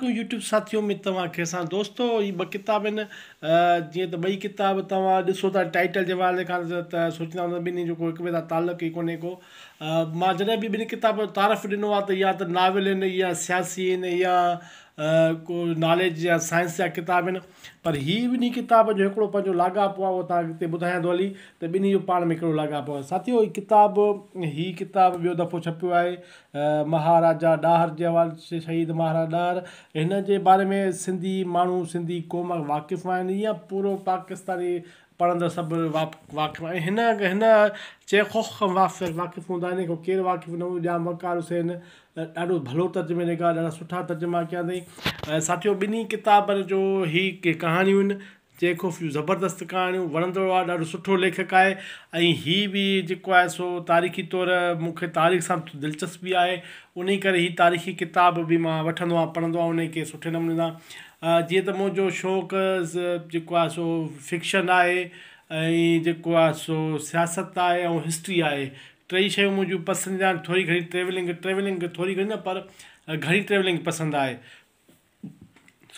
عليڪم يوٽيوب ساٿيو اميد توهان خير سان دوستو هي ٻه ڪتاب آهن جيئن ته ٻئي ڪتاب توهان ڏسو ٿا ٽائيٽل جي حوالي کان ته سوچيندا هوندا ٻنهي جو ڪو هڪ ٻئي سان تعلق ئي ڪونهي ڪو مان جڏهن به ٻنهي ڪتابن جو تعارف ڏنو آهي ته يا ته ناول آهن يا سياسي آهن يا ڪو ناليج يا سائنس جا ڪتاب آهن پر هي ٻنهي ڪتابن جو هڪڙو پنهنجو لاڳاپو آهي اهو توهان کي هتي ٻڌايان ٿو هلي ته ٻنهي جو پاڻ ۾ ڪهڙو لاڳاپو آهي ساٿيو هي ڪتاب هي ڪتاب ٻيو دفعو ڇپيو آهي مهاراجا ڏاهر جي حوالي سان شهيد مهاراجا ڏاهر هن جي باري ۾ سنڌي ماڻهو سنڌي قوم واقف آهن يا پورو پاڪستاني پڙهندڙ سڀ واقف آهن هن هن چيخوف کان واقف هوندا آهن ڪير واقف نه هوندو ڄام وقار حسين ڏاڍو ڀلو ترجمي نگار ڏاڍا سٺا ترجما ڪيا اٿئي ساٿيو ٻنهي ڪتابن جو هي ڪهاڻيون آهن چيخوف جون زبردست ڪهاڻيون وڻندڙ آهي ڏاڍو سٺو ليکڪ آهي ۽ هي به جيڪو آهي سو تاريخي طور مون کي تاريخ سان دلچسپي آهي انهي ڪري هي تاريخي ڪتاب به مان وٺندو آهيان پڙهندو آهيان انهي کي سٺي نموني سان جيئن ته منهنجو شوق جيڪو آهي سو فڪشن آهي ۽ جيڪو آهي سو سياست آهي ۽ هسٽري آهي ٽئي شيون منهنجون پسنديده آهن ٿوري گهڻي ٽريولنگ ٽريولنگ ٿوري گهڻي نه پر گهڻي ٽريولنگ پسند آهي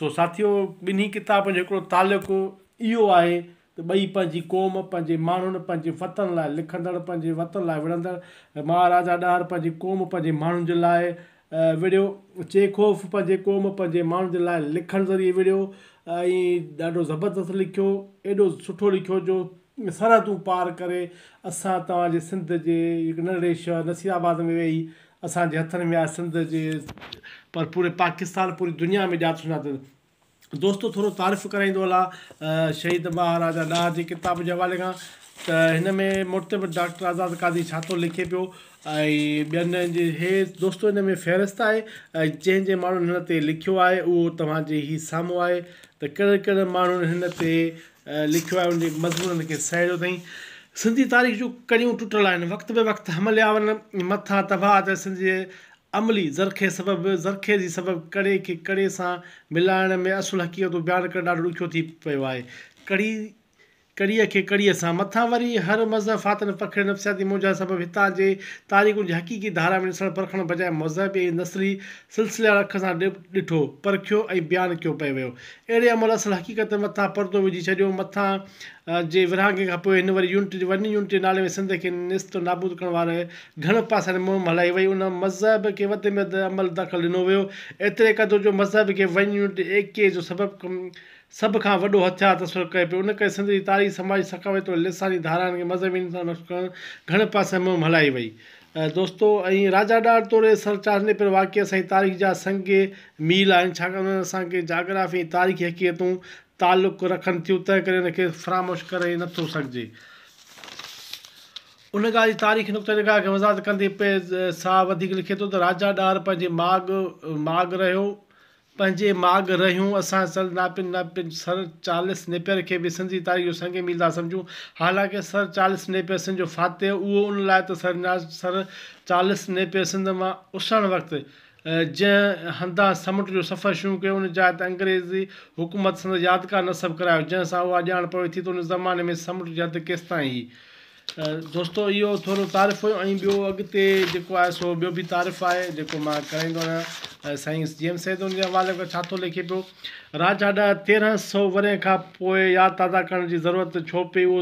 سو ساٿيو ٻنهي ڪتابن جو هڪڙو تعلق اهو آهي ته ٻئي پنهنجي قوم، پنهنجي ماڻهن، پنهنجي وطن لاء لکندڙ، پنهنجي وطن لاء وڙهندڙ، مهاراجا ڏاهر پنهنجي قوم، پنهنجي ماڻهن جي لاء وڙهيو، چيخوف پنهنجي قوم، پنهنجي ماڻهن جي لاء لکڻ ذريعي وڙهيو ۽ ڏاڍو زبردست لکيو، ايڏو سٺو لکيو جو سرحدون پار ڪري اسان توهان جي سنڌ جي هڪ ننڍڙي شهر نصير آباد ۾ ويهي اسان جي هٿن ۾ آهي سنڌ جي پر پوري پاڪستان پوري دنيا ۾ ڄاتو سڃاتو دوستو ٿورو تعارف ڪرائيندو هلان شهيد مهاراجا ڏاهر جي ڪتاب جي حوالي کان ته هن ۾ مرتب ڊاڪٽر آزاد قاضي ڇا ٿو لکي پيو ۽ ٻين جي هي دوستو هن ۾ فهرست آهي ۽ جنهن جنهن ماڻهن هن تي لکيو آهي اهو توهان جي هي سامهون آهي ته ڪهڙن ڪهڙن ماڻهن هن تي لکيو آهي ان جي مضمونن کي سهيڙيو اٿائين. سنڌي تاريخ جون ڪڙيون ٽٽل آهن. وقت به وقت حملي آورن مٿان تباهه ٿيل سنڌ جي عملي زرخيز سبب زرخيزي سبب ڪڙي کي ڪڙي سان ملائڻ ۾ اصل حقيقتون بيان ڪرڻ ڏاڍو ڏکيو ٿي پيو آهي. ڪڙي ڪڙيء کي ڪڙيء سان مٿان وري هر مذهب فاتن پکڙيل نفسياتي مونجهاري سبب هتان جي تاريخن جي حقيقي ڌارا ۾ ڏسڻ پرکڻ بجاء مذهبي ۽ نسلي سلسليوار اک سان ڏٺو، پرکيو ۽ بيان ڪيو پئي ويو. اهڙي عمل اصل حقيقت مٿان پردو وجهي ڇڏيو. مٿان جي ورهاڱي کان پوء هن وري يونٽ ون يونٽ جي نالي ۾ سنڌ کي نيست و نابود ڪرڻ واري گهڻ پاسائين مهم هلائي وئي. ان مذهب کي وڌ ۾ وڌ عمل دخل ڏنو ويو. ايتري قدر جو مذهب کي ون يونٽ ايڪي جو سبب سڀ کان وڏو هٿيار تصور ڪيو پيو. ان ڪري سنڌ جي تاريخي، سماجي، ثقافتي توڙي لساني ڌارائن کي مذهبي نشان مشق ڪرڻ گهڻ پاسائين مهم هلائي وئي. دوستو ۽ راجا ڏاهر توڙي سر چارلس نيپئر واقعي اسان جي تاريخ جا سنگ ميل آهن ڇاڪاڻ انهن اسان کي جاگرافي ۽ تاريخي حقيقتون تعلق رکن ٿيون تنهن ڪري ان کي فراموش ڪري نه ٿو سگهجي. ان ڳالهه جي تاريخي نقطه نگاهه کي وضاحت ڪندي پي صاحب وڌيڪ لکي ٿو ته راجا ڏاهر پنهنجي ماڳ ماڳ رهيو پنهنجي ماڳ رهيون. اسان سر ناپين ناپين سر چارلس نيپئر کي به سنڌ جي تاريخ جو سنگ ميل ٿا سمجهون. حالانڪه سر چارلس نيپئر سنڌ جو فاتح هو. اهو ان لاء ته سر چارلس نيپئر سنڌ مان اسرڻ وقت جنهن هنڌان سمنڊ جو سفر شروع ڪيو ان جاء تي انگريزي حڪومت سندس يادگار نصب ڪرايو جنهن سان اها ڄاڻ پوي ٿي ته ان زماني ۾ سمنڊ جي حد ڪيستائين هئي. دوستو اهو ٿورو تعارف هيو ۽ ٻيو اڳتي جيڪو آهي سو ٻيو به تعارف آهي جيڪو مان ڪرائيندو آهيان سائين جي ايم سيد ان جي حوالي کان ڇا ٿو لکي پيو راجا ڏاهر 1300 ورهين کان پوء ياد تازه ڪرڻ جي ضرورت ڇو پئي اهو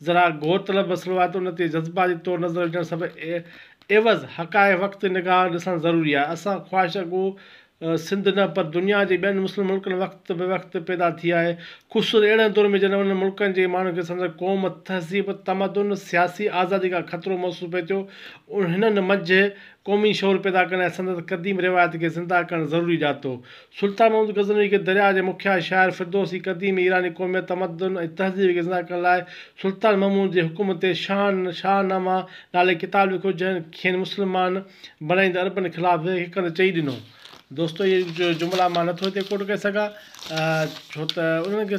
ذرا غور طلب مسئلو آهي ته ان تي جذباتي طور نظر وجهڻ سڀ عيوض حقائق وقت نگاهه ڏسڻ ضروري آهي اسان خواهش اڳو سنڌ نه پر دنيا جي ٻين مسلم ملڪن وقت به وقت پيدا ٿي آهي. خصوصاً اهڙن دور ۾ جڏهن انهن ملڪن جي ماڻهن کي سندن قوم، تهذيب، تمدن، سياسي آزادي کان خطرو محسوس پئي ٿيو. هنن منجهه قومي شعور پيدا ڪرڻ ۽ سندن قديم روايت کي زنده ڪرڻ ضروري ڄاتو. سلطان محمود غزنوي کي درياء جي مکيه شاعر فردوسي قديم ايراني قوميت، تمدن ۽ تهذيب کي زنده ڪرڻ لاء سلطان محمود جي حڪم تي شاهنامه نالي ڪتاب لکيو جنهن کين مسلمان بڻائيندڙ عربن خلاف هڪ هنڌ چئي ڏنو. دوستو اهي جملا مان نٿو هتي ڪوٽ ڪري سگهان ڇو ته انهن کي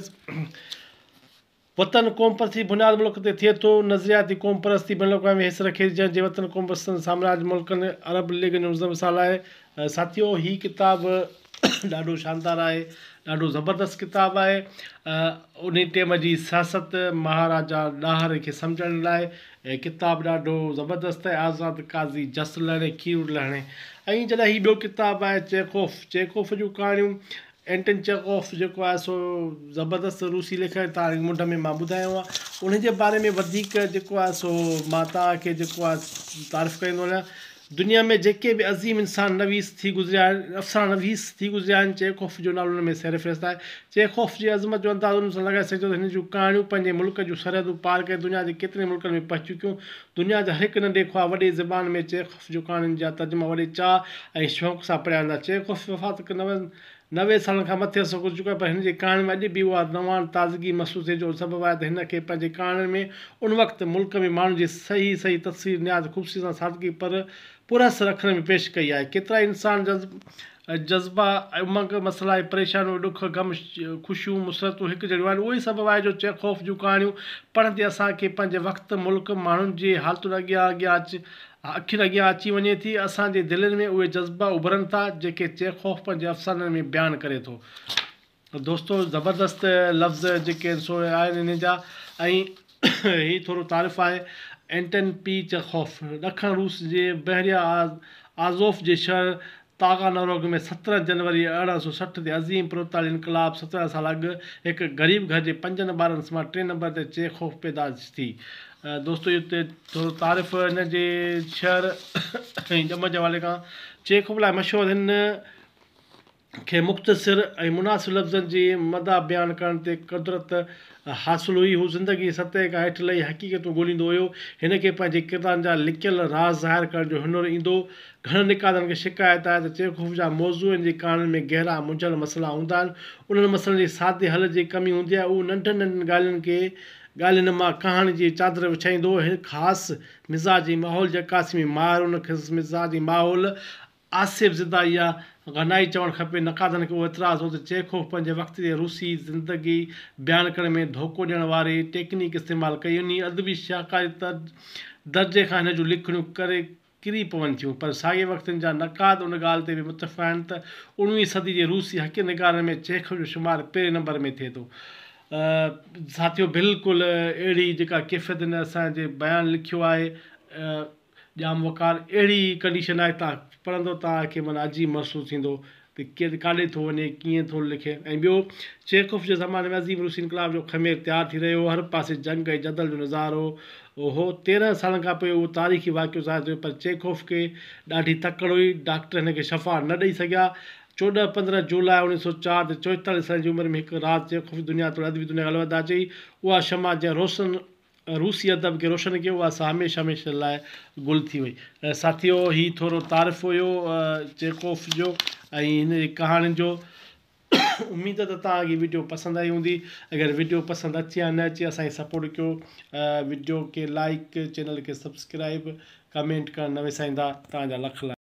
وطن قوم پرستي بنياد ملڪ تي ٿئي ٿو نظرياتي قوم پرستي بين الاقوامي حيثيت رکي ٿي جنهن جي وطن قوم پرستن سامراج ملڪن عرب ليگ جو مثال آهي ساٿيو هي ڪتاب ڏاڍو شاندار آهي ڏاڍو زبردست ڪتاب آهي انهي ٽيم جي سياست مهاراجا ڏاهر کي سمجهڻ لاء ڪتاب ڏاڍو زبردست آهي آزاد قاضي جس لهڻي کير لهڻي ۽ جڏهن هي ٻيو ڪتاب آهي چيخوف چيخوف جون ڪهاڻيون اينٽن چيخوف جيڪو آهي سو زبردست روسي ليکڪ توهان کي منڍ ۾ مان ٻڌايو آهي ان جي باري ۾ وڌيڪ جيڪو آهي سو مان توهان کي جيڪو آهي تعارف ڪرائيندو وڃان دنيا ۾ جيڪي به عظيم انسان نويس ٿي گذريا آهن افسانه نويس ٿي گذريا آهن چيخوف جو نالو انهن ۾ سرفهرست آهي چيخوف جي عظمت جو اندازو ان سان لڳائي سگهجي ٿو ته هن جون ڪهاڻيون پنهنجي ملڪ جون سرحدون پار ڪري دنيا جي ڪيترن ئي ملڪن ۾ پهچي چڪيون دنيا جي هر هڪ ننڍي خواه وڏي زبان ۾ چيخوف جون ڪهاڻين جا ترجما وڏي چاهه ۽ شوق سان پڙهيا ويندا. چيخوف وفات کي 90 سالن کان مٿي عرصو گذري چڪو آهي پر هن جي ڪهاڻين ۾ اڄ به اها نواڻ تازگي محسوس ٿئي جو سبب آهي ته هن کي پنهنجي ڪهاڻين ۾ ان وقت ملڪ ۾ ماڻهن جي صحيح صحيح تصوير نهايت خوبصورتي سان سادگي پر پراثر اکرن ۾ پيش ڪئي آهي. ڪيترائي انسان جذبا، امنگ، مسئلا ۽ پريشانيون، ڏک، غم، خوشيون، مسرتون هڪ جهڙيون آهن. اهو ئي سبب آهي جو چيخوف جون ڪهاڻيون پڙهندي اسان کي پنهنجي وقت، ملڪ، ماڻهن جي حالتن اڳيان اڳيان اکين اڳيان اچي وڃي ٿي. اسان جي دلين ۾ اهي جذبا اڀرن ٿا، جيڪي چيخوف پنهنجي افسانن ۾ بيان ڪري ٿو. دوستو زبردست لفظ جيڪي آهن سو آهن انهن جا ۽ هي ٿورو تعارف آهي اينٽن پي چيخوف ڏکڻ روس جي بحريه آزوف جي شهر تاگانروگ ۾ 17 جنوري 1860 تي عظيم پرولتاري انقلاب 17 سال اڳ هڪ غريب گهر جي پنجن ٻارن مان ٽئين نمبر تي چيخوف پيدا ٿي. دوستو اهو ٿورو تعارف هن جي شهر ۽ ڄم جي حوالي کان چيخوف لاء مشهور هن کي مختصر ۽ مناسب لفظن جي مداح بيان ڪرڻ تي قدرت حاصل هئي. هو زندگيء جي سطح کان هيٺ لهي حقيقتون ڳوليندو هيو. هن کي پنهنجي ڪردارن جا لڪيل راز ظاهر ڪرڻ جو هنر ايندو هو. گهڻن نقادن کي شڪايت آهي ته چيخوف جا موضوع هن جي ڪهاڻين ۾ گهرا منجهيل مسئلا هوندا آهن. انهن مسئلن جي سادي حل جي ڪمي هوندي آهي. اهو ننڍين ننڍين ڳالهين کي ڳالهين مان ڪهاڻي جي چادر وڇائيندو هو. هن خاص مزاج ۽ ماحول جي عڪاسي ۾ ماهر ان خاص مزاج ۽ ماحول آسيب زده يا غنائي چوڻ کپي. نقادن کي اهو اعتراض هو ته چيخوف پنهنجي وقت جي روسي زندگي بيان ڪرڻ ۾ ڌوڪو ڏيڻ واري ٽيڪنيڪ استعمال ڪئي. انهي ادبي شاهڪاري درجي کان هن جون لکڻيون ڪري پون ٿيون. پر ساڳئي وقت هن جا نقاد ان ڳالهه تي به متفق آهن ته اڻويهين صدي جي روسي حقيقت نگارن ۾ چيخوف جو شمار پهرين نمبر ۾ ٿئي ٿو. ساٿيو بلڪل اهڙي جيڪا ڪيفيت هن اسان جي بيان لکيو آهي. ڄام وقار اهڙي ئي ڪنڊيشن آهي توهان پڙهندو توهان کي معنيٰ عجيب محسوس ٿيندو ته ڪير ڪاڏي ٿو وڃي ڪيئن ٿو لکي ۽ ٻيو چيخوف جي زماني ۾ عظيم روسي انقلاب جو خمير تيار ٿي رهيو هو هر پاسي جنگ ۽ جدل جو نظارو هو 13 سالن کان پوء اهو تاريخي واقعو ظاهر ٿيو پر چيخوف کي ڏاڍي تڪڙ هئي ڊاڪٽر هن کي شفا نه ڏئي سگهيا 14 15 جولاء 1904 تي 44 سالن جي عمر ۾ هڪ رات چيخوف دنيا توڙي ادبي دنيا کي الوداع چئي اها شمع جنهن روشن روسي ادب کي روشن ڪيو اها سا هميشه هميشه لاء گل ٿي وئي. ساٿيو هي ٿورو تعارف هيو چيخوف جو ۽ هن جي ڪهاڻين جو اميد ته توهان کي وڊيو پسند آئي هوندي اگر وڊيو پسند اچي يا نه اچي اسان کي سپورٽ ڪيو وڊيو کي لائيڪ چينل کي سبسڪرائيب ڪمينٽ ڪرڻ نه وساريندا توهان جا لک لائق.